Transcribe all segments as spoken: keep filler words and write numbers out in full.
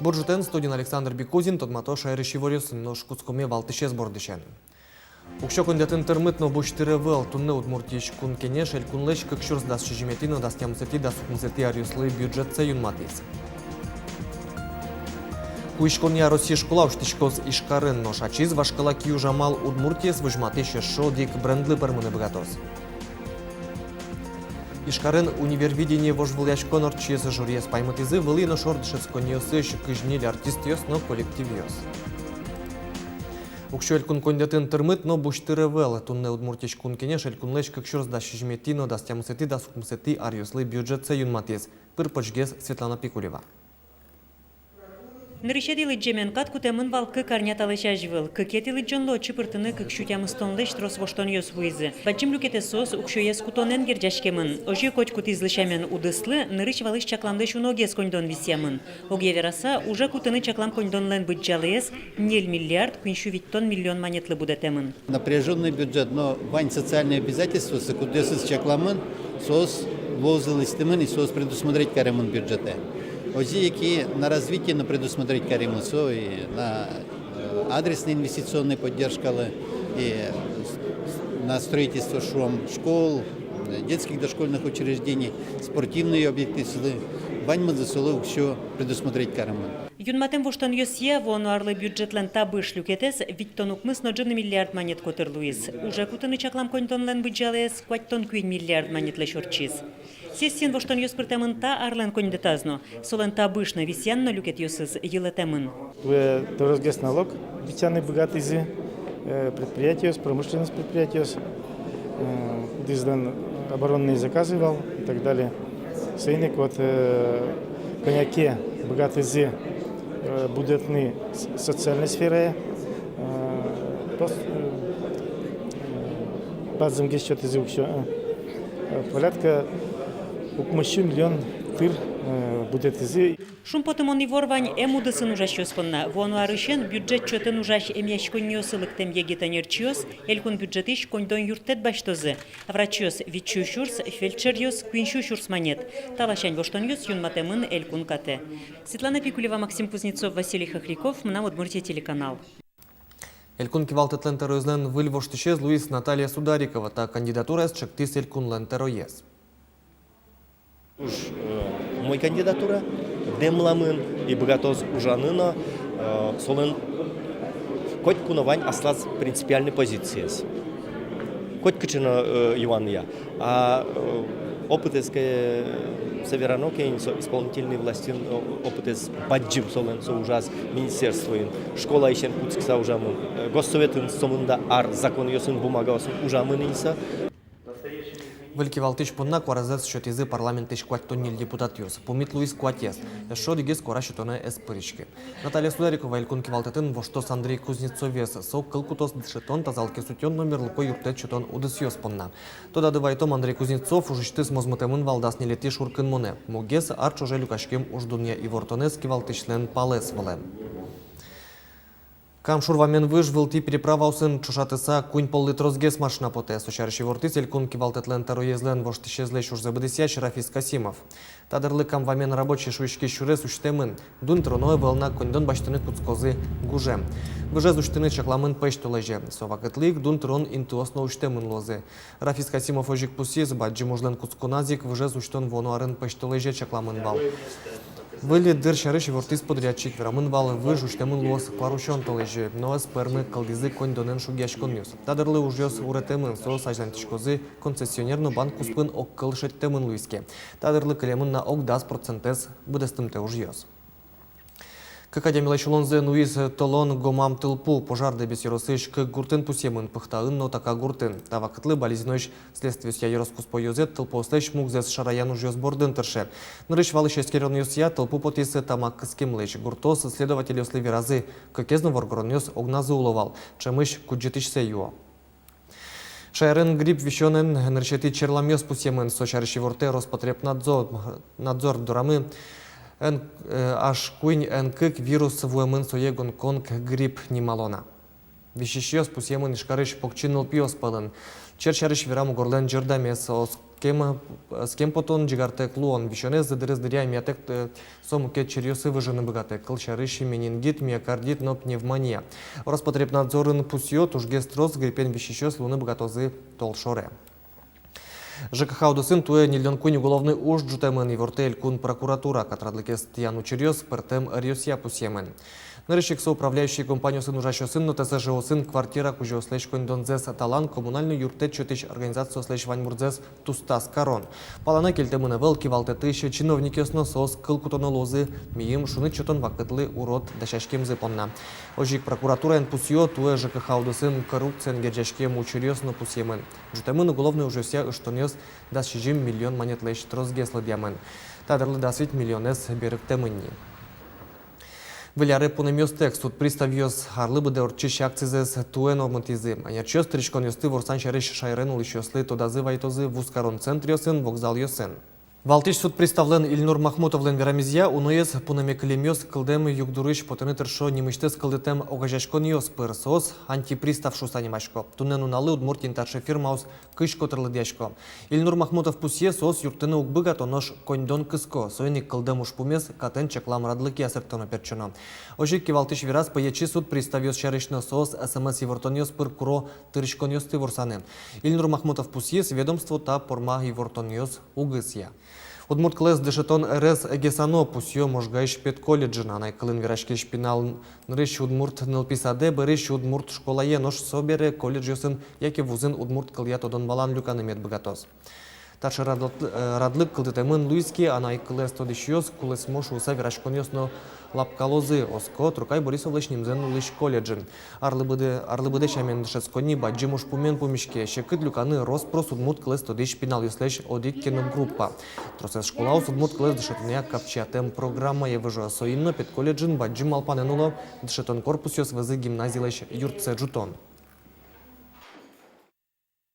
Бур ӝытэн! Студиын Александр Бикузин. Тодмато шаерысь иворъёсын. Нош кутскомы валтӥсез бордысен. Уксё коньдэтын тырмыт, но бусьтыр ӧвӧл. Туннэ Удмуртиысь Кун Кенеш Элькунлэсь кык сюрс дас сизьыметӥ но дас тямысэтӥ, дас укмысэтӥ аръёслы бюджетсэ юнматӥз. Куиськонъя Россия школа усьтӥськоз Ижкарын. Нош ачиз вашкала киужам вал: Удмуртиез возьматӥсь эшшо одӥг брендлы пӧрмыны быгатоз. Ижкарын «Универвидение» вожвылъяськон ортчиз. Жюриез паймытӥзы вылӥ но шор дышетсконниосысь кызь ньыль артистъёс но коллективъёс. Уксё элькун коньдэтын тырмыт, но бусьтыр ӧвӧл. Туннэ Удмуртиысь Кун Кенеш Элькунлэсь кык сюрс дас сизьыметӥ но дас тямысэтӥ, дас укмысэтӥ аръёслы бюджетсэ юнматӥз. Пыр-почгес Светлана Пикулева. Нырысетӥ лыдӟемен кат кутэмын вал кык арня талэсь азьвыл. Кыкетӥ лыдӟонлы отчы пыртыны кык сю тямыстонлэсь трос воштонъёс вуизы. Бадӟым люкетэз соос уксёез кутонэн герӟаськемын. Озьы котькудӥзлы сямен удыслы нырысь валысь чакламлэсь уногес коньдон висъямын. Огъя вераса, уже кутыны чаклам коньдонлэн быдӟалаез ньыль миллиард куинь сю витьтон миллион манетлы будэтэмын. Напряжённый бюджет, но вань социальные обязательствосы, кудъёсыз чакламын, соос луозы лэсьтэмын, и соос предусмотреть каремын бюджетэ. Озьы ик и на развитие но предусмотреть каремын, со и на, э, адресной инвестиционной поддержкалы, и на строительство, шуом, школ, детских дошкольных учреждений, спортивные объектъёслы, ваньмызлы солы уксё предусмотреть каремын. Юнматэм воштонъёсъя, вуоно арлы бюджетлэн табыш люкетэз витьтон укмыс но ӝыны миллиард манет котыр луиз. Уже кутыны чаклам коньдонлэн быдӟалаез куатьтон куинь миллиард манетлэсь ортчиз. Сессиын воштонъёс пыртэмын та арлэн коньдэтаз но. Солэн табыш но висъян но люкетъёсыз йылэтэмын. Туэ тросгес налог висъяны быгатӥзы, э, предприятиос, промышленность предприятиос, э, кудӥзлэн оборонные заказы вал и так далее. Соин ик вот, э, кӧня ке быгатӥзы, э, будэтыны с-, социальной сферае, э, тос, э, бадӟымгес сётӥзы уксё, э, э, порядка укмыс сю миллион тыр, э, будэтӥзы. Шумпотымон ивор вань эм удысын ужасьёс понна. Вуоно арысен бюджет чотын ужась эмъяськонниосы лыктэм егит ӧнерчиос элькун бюджетысь коньдон юрттэт басьтозы. Врачъёс — вить сю сюрс, фельдшеръёс — куинь сю сюрс манет. Та ласянь воштонъёс юнматэмын элькун катэ. Светлана Пикулева, Максим Кузнецов, Василий Хохряков, «Мынам Удмуртие» телеканал. Элькун кивалтэтлэн тӧроезлэн выль воштӥсез луиз Наталья Сударикова. Та кандидатураез чектӥз элькунлэн тӧроез. Туж, э, умой кандидатура, дэмламын и быгатоз ужаны но, э, солэн котьку но вань аслаз принципиальной позициез. Котькыӵе но, э, юанъя. А, э, опытэз ке, э, со верано ке ини, со исполнительной властьын, э, опытэз бадӟым солэн, со ужаз министерствоын, школаысен кутскыса ужамын, э, Госсоветын сомында ар законъёсын, бумагаосын ужамын ини со. Выль кивалтӥсь понна куаразэс сётӥзы парламентысь куатьтон ньыль депутатъёс. Пумит луиз куатез. Эшшо одӥгез куара сётонэ ӧз пыриськы. Наталья Сударикова элькун кивалтэтын воштоз Андрей Кузнецовез. Со кыл кутоз дышетон, тазалыкез утён но мерлыко юрттэт сётон удысъёс понна. Тодады вайтом, Андрей Кузнецов ужысьтыз мозмытэмын вал дас ньылетӥ шуркынмонэ. Мугез — ар ӵоже люкаськем уждунъя ивортонэз кивалтӥсьлэн палэз вылэм. Кам шур вамен выж вылтӥ переправаосын ӵошатыса куинь поллы тросгес машина потэ. Со сярысь ивортӥз элькун кивалтэтлэн тӧроезлэн воштӥсезлэсь ужзэ быдэсъясь Рафис Касимов. Та дырлы Кам вамен рабочий шуиськись сюрес усьтэмын. Дун тыроно ӧвӧл на, коньдон басьтыны кутскозы гужем. Выжез усьтыны чакламын пӧсьтолэзе. Со вакытлы ик дун тырон интыос но усьтэмын луозы. Рафис Касимов озьы ик пусйиз, бадӟым ужлэн кутсконаз ик выжез усьтон вуоно арын пӧсьтолэзе чакламын вал. Выль дыр сярысь ивортӥз подрядчик. Верамын вал, выж усьтэмын луоз куарусён толэзе, но ӧз пӧрмы, кылдӥзы коньдонэн шугъяськонъёс. Та дырлы ужъёс уретэмын, соос азьланьтӥськозы концессионер но банк куспын огкыл шедьтэмын луиз ке. Та дырлы кылемын на ог дас процентэз быдэстымтэ ужъёс. Кык адямилэсь улонзэ нуиз толон гомам тылпу. Пожар Дэбес ёросысь кык гуртын пусъемын: Пыхтаын но Така гуртын. Та вакытлы Балезиноысь следствиосъя ёроскуспо ёзэт тылпуослэсь мугзэс шараян ужъёс бордын тырше. Нырысь валысь эскеронъёсъя, тылпу потӥз тамак кыскемлэсь. Гуртоос следовательёслы веразы, кыкез но воргоронъёс огназы уло вал, ӵемысь кудӟытӥсьсэ юо. Шаерын грипп висёнэн нырысетӥ черламъёс пусъемын. Со сярысь ивортэ Роспотребнадзор. Надзор дорамы эн-, э, аш куинь эн кык вирус вуэмын, сое гонконг грипп нимало на. Висисьёс пусъемын Ижкарысь покчи нылпиос пӧлын. Чер сярысь верам — угорлэн ӟырдамез, оскем, оскем потон, ӟигартэк луон. Висёнэз дырыз дыръя эмъятэк, э, со мукет черъёсы выжыны быгатэ. Кылсярысь, менингит, миокардит но пневмония. Роспотребнадзорын пусъё: тужгес трос гриппен висисьёс луыны быгатозы толшоре. ЖКХ удысын туэ ньыльдон куинь уголовной уж ӝутэмын, ивортэ элькун прокуратура. Катрадлыкез тӥян учыръёс пӧртэм ӧръёсъя пусъемын. Нырысь ик со управляющий компаниосын ужасьёсын но ТСЖ-осын квартира кузёослэсь коньдонзэс талан, коммунальной юрттэт сётӥсь организациослэсь ваньбурзэс тустаз карон. Палэнэ кельтэмын ӧвӧл кивалтэтысь чиновникъёс но. Соос кыл кутоно луозы миым шуныт сётон вакытлы урод дасяськемзы понна. Озьы ик прокуратураын пусъё: туэ ЖКХ удысын коррупциен герӟаськем учыръёс но пусъемын. Ӝутэмын уголовной ужъёсъя ыштонъёс, дас сизьым миллион манетлэсь тросгес лыдъямын. Та дырлы дас вить миллионэз берыктэмын ни. Выль аре пунэмъёстэк суд приставъёс арлы быдэ ортчись акцизэс туэ но мытӥзы. Ӧнерчиос тыриськонъёсты ворсан сярысь шаерен улӥсьёслы тодазы вайытозы вузкарон центръёсын, вокзалъёсын. Валтӥсь суд приставлэн Ильнур Махмутовлэн верамезъя, уноез пунэме кылемъёс кылдэм югдурысь потыны тыршо нимысьтыз кылдытэм огазеяськонъёс пыр. Соос антипристав шуыса нимасько. Туннэ нуналлы Удмуртиын таӵе фирмаос кызь котыр лыдъясько. Ильнур Махмутов пусъе: соос юрттыны уг быгато, нош коньдон кыско. Соин ик кылдэм ужпумез катэн чаклам радлыкъя сэрттоно-пертчоно. Озьы ик кивалтӥсь вераз пӧечи суд приставъёс сярысь но. Соос СМС-ивортонъёс пыр куро тыриськонъёсты ворсаны. Ильнур Махмутов пусъе: ведомство та порма ивортонъёс уг ысъя. Удмурт кылэз дышетон ӧрез эгесано, пусъё Можгаысь педколледжын. Анай кылын вераськись пинал нырысь удмурт нылпи садэ, бӧрысь удмурт школае, нош собере колледжъёсын яке вузын удмурт кылъя тодон-валан люканы мед быгатоз. Таӵе радлык, э, радлык кылдытэмын луиз ке, анай кылэз тодӥсьёс кулэсмо шуыса вераськонъёс но лапкалозы, оско Трокай Борисовлэсь нимзэ нуллӥсь колледжын. Арлы быдэ, арлы быдэ сямен дышетсконни бадӟым ужпумен пумиське. Секыт люканы рос-прос удмурт кылэз тодӥсь пиналъёслэсь одӥг ке но группа. Тросэз школаос удмурт кылэз дышетонъя капчиятэм программае выжо. Соин но педколледжын бадӟым малпанэн уло дышетон корпусъёс вӧзы гимназилэсь юртсэ ӝутон.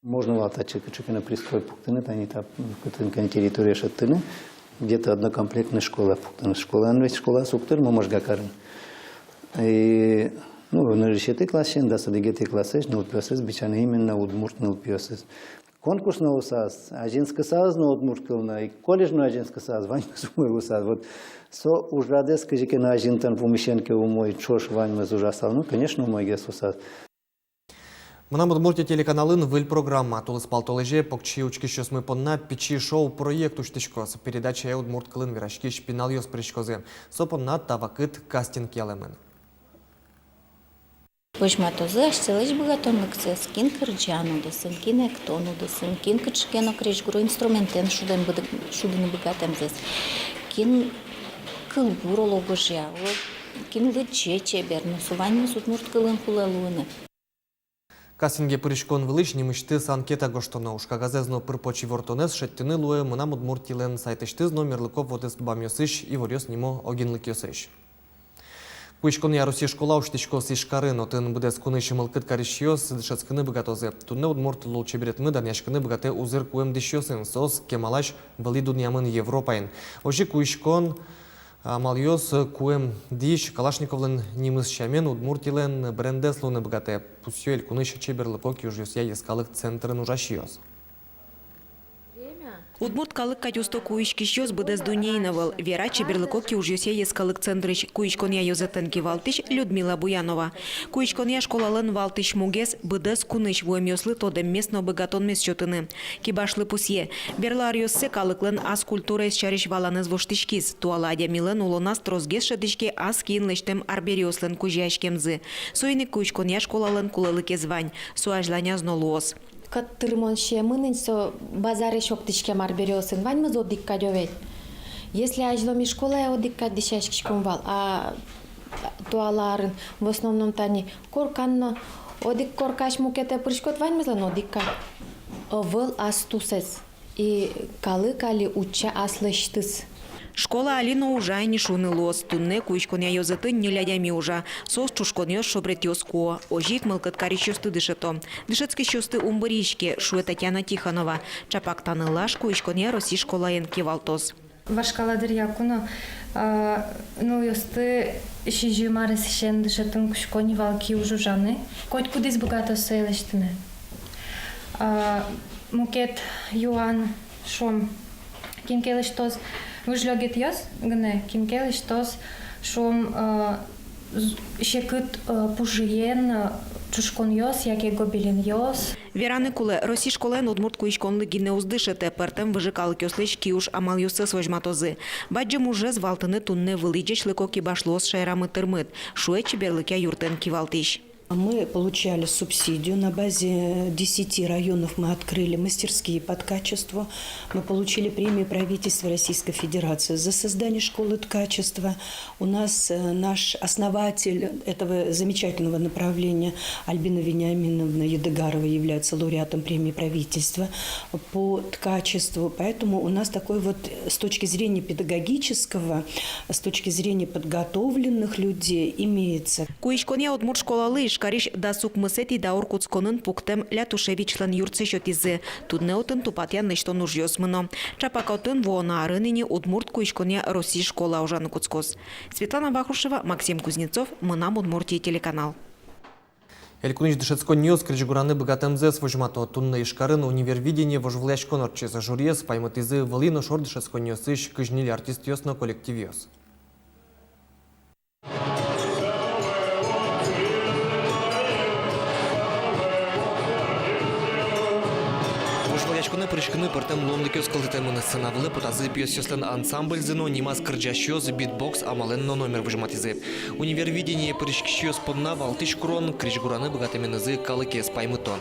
Можно вал татчы кыӵе ке но пристрой пуктыны, тани та, кытын ке но территорие шедьтыны, где-то однокомплектной школа пуктыны. Школаын ведь, школаос уг тырмо Можга карын. И, ну, нырысетӥ классысен дас одӥгетӥ классысь нылпиосыз бичаны именно удмурт нылпиосыз. Конкурс но луысал, азинскысал но удмурт кыл но, и колледж но азинскысал, ваньмыз умой луысал. Вот со ужрадэз кызьы ке но азинтон пумысен ке умой, ӵош ваньмыз ужасал, ну, конечно, умойгес луысал. «Мынам Удмуртие» телеканалын выль программа. Тулыспал толэзе покчи учкисьёсмы понна «Пичи шоу» проект усьтӥськоз. Передачае удмурт кылын вераськись пиналъёс пыриськозы. Со понна та вакыт кастинг ялэмын. Возьматозы асьсэлэсь быгатонлыксэс: кин кырӟан удысын, кин эктон удысын, кин кыӵе ке но крезьгуро инструментэн шудэн быды-, шудыны быгатэмзэс, кин кылбур оло гожъя, оло кин лыдӟе чебер. Но со ваньмыз удмурт кылын кулэ луыны. Кастинге пыриськон вылысь нимысьтыз анкета гожтоно. Уж кагазэз но пыр-поч ивортонэз шедьтыны луэ «Мынам Удмуртиелэн» сайтысьтыз но мерлыко вотэс бамъёсысь иворъёс нимо огинлыкъёсысь. Куиськонъя Россиысь школа усьтӥськоз Ижкарын. Отын быдэс кунысь мылкыд карисьёс дышетскыны быгатозы. Туннэ удмурт лулчеберетмы данъяськыны быгатэ узыр куэм дӥсьёсын. Соос кемалась вылӥ дунъямын Европаын. Озьы куиськон амалъёс, куэм дӥсь Калашниковлэн нимыз сямен Удмуртилэн брендэз луыны быгатэ, пусъё элькунысь чеберлыко киужъёсъя йӧскалык центрын ужасьёс. Удмурт калык кадь усто куиськисьёс быдэс дуннеын ӧвӧл, вера чеберлыко киужъёсъя йӧскалык центрысь куиськонъя ёзэтэн кивалтӥсь Людмила Буянова. Куиськонъя школалэн валтӥсь мугез — быдэс кунысь вуэмъёслы тодэммес но быгатонмес сётыны. Кибашлы пусъе: берло аръёссэ калыклэн ас культураез сярысь валанэз воштӥськиз, туала адямилэн улоназ тросгес шӧдӥське ас киын лэсьтэм арбериослэн кузёяськемзы. Соин ик куиськонъя школалэн кулэлыкез вань, со азьланяз но луоз. Кӧт тырмон сиемын ини со базарысь октӥськем арбериосын, ваньмыз одӥг кадь ведь. Если азьло ми школае одӥг кадь дӥсяськиськом вал, а туала арын в основном тани коркан но, одӥг коркась мукетэ пыриськод, ваньмызлэн одӥг кадь. Ӧвӧл ас тусэз. И калык али утча аслэсьтыз. Школа али но ужа ини шуыны луоз. Туннэ куиськонъя ёзэтын ньыль адями ужа. Соос чушконъёс, шобретъёс куо. Озьы ик мылкыд карисьёсты дышето. Дышетскисьёсты ум бырйиське, шуэ Татьяна Тихонова. Чапак та нылаш куиськонъя Россиысь школаен кивалтоз. Вашкала дыръя ку но, а, нылъёсты сизьым аресысен дышетыны кутско ни вал киуж ужаны. Котькудӥз быгатоз сое лэсьтыны. А, мукет юан, шуом, кин ке лэсьтоз выж лёгетъёс гинэ, кин ке лэсьтоз, шуом, а, з-, секыт, а, пужыен, а, ӵушконъёс яке гобеленъёс. Вераны кулэ, Россиысь школаын удмурт куиськонлы гинэ уз дышетэ, пӧртэм выжы калыкъёслэсь киуж амалъёссэс возьматозы. Бадӟым ужез валтыны туннэ вылӥ ӟечлыко кибашлыос шаерамы тырмыт, шуэ чеберлыкъя юртэн кивалтӥсь. Мы получали субсидию на базе десяти районов. Мы открыли мастерские по ткачеству. Мы получили премию правительства Российской Федерации за создание школы ткачества. У нас, э, наш основатель этого замечательного направления Альбина Вениаминовна Едыгарова является лауреатом премии правительства по ткачеству. Поэтому у нас такой вот, э, с точки зрения педагогического, с точки зрения подготовленных людей имеется. Куиськонъя удмурт школалы Ижкарысь дас укмысэтӥ даур кутсконын пуктэм Лятушевичлэн юртсэ сётӥзы. Туннэ отын тупатъян-лэсьтон ужъёс мыно. Чапак отын вуоно арын ини удмурт куиськонъя Россиысь школа ужаны кутскоз. Светлана Вахрушева, Максим Кузнецов, «Мынам Удмуртие» телеканал. Элькунысь дышетсконниос крезьгураны быгатэмзэс возьмато. Туннэ Ижкарын «Универвидение» вожвылъяськон ортчиз. Жюриез паймытӥзы вылӥ но шор дышетсконниосысь кызь ньыль артистъёс но коллективъёс. Вожвылъяськонэ пыриськыны пӧртэм луонлыкъёс кылдытэмын. Сцена вылэ потазы пиосъёслэн ансамбльзы но нимаз кырӟасьёс битбокс амалэн но номер возьматӥзы. «Универвидение» пыриськисьёс понна валтӥсь курон — крезьгураны быгатэменызы калыкез паймытон.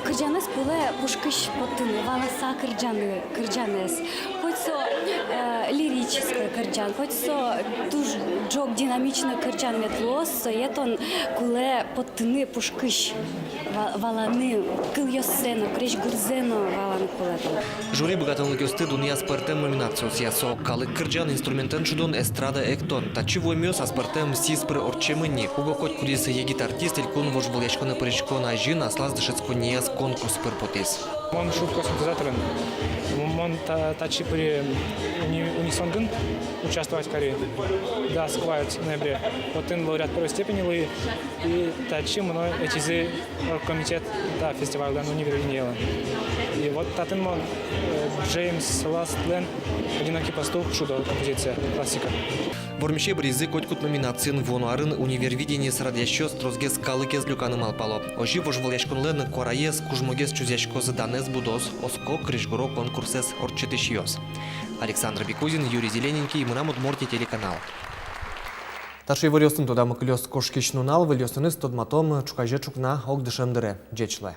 Кырӟанэз кулэ пушкысь поттыны, валаса кырӟаны, кырӟанэз. Хоть со, э, лирической кырӟан, хоть со туж ӝог динамичной кырӟан мед луоз, сое тон кулэ поттыны пушкысь, ва-, валаны, кылъёссэ но, крезьгурзэ но валаны кулэ тон. Жюри быгатонлыкъёсты дунъяз пӧртэм номинациосъя: со калык кырӟан, инструментэн шудон, эстрада эктон. Татчы вуэмъёс аспӧртэм сӥзь пыр ортчемын ни. Уго котькудӥз егит артист элькун вожвылъяськонэ пыриськон азьын аслаз дышетсконнияз конкурс пыр потӥз. Мон шудӥсько синтезаторен. М-, мон та-, татчы пыри уни-, унисонгын, участвовать кари. Да, сквайт ноябре. Отын лауреат первой степени луи. И татчы мыно ӧтизы оргкомитет та фестивальлэн, «Универвидениелэн». И вот татын мон, э, Джеймс Ластлэн «Одинокий пастух» шудо, композиция, классика. Вормисе быръизы котькуд номинациын. Вуоно арын «Универвидениез» радъясьёс тросгес калыкез люканы малпало. Озьы вожвылъяськонлэн куараез, кужмогес чузъяськоз, данэз будоз, оско крезьгуро конкурсэз ортчытӥсьёс. Александр Бекузин, Юрий Зелененький, «Мынам Удмуртие» телеканал. Таӵе иворъёсын тодамы кылёз кошкись нунал. Выльёсыныз тодматом ӵуказе ӵукна огдышем дыре. Ӟеч луэ.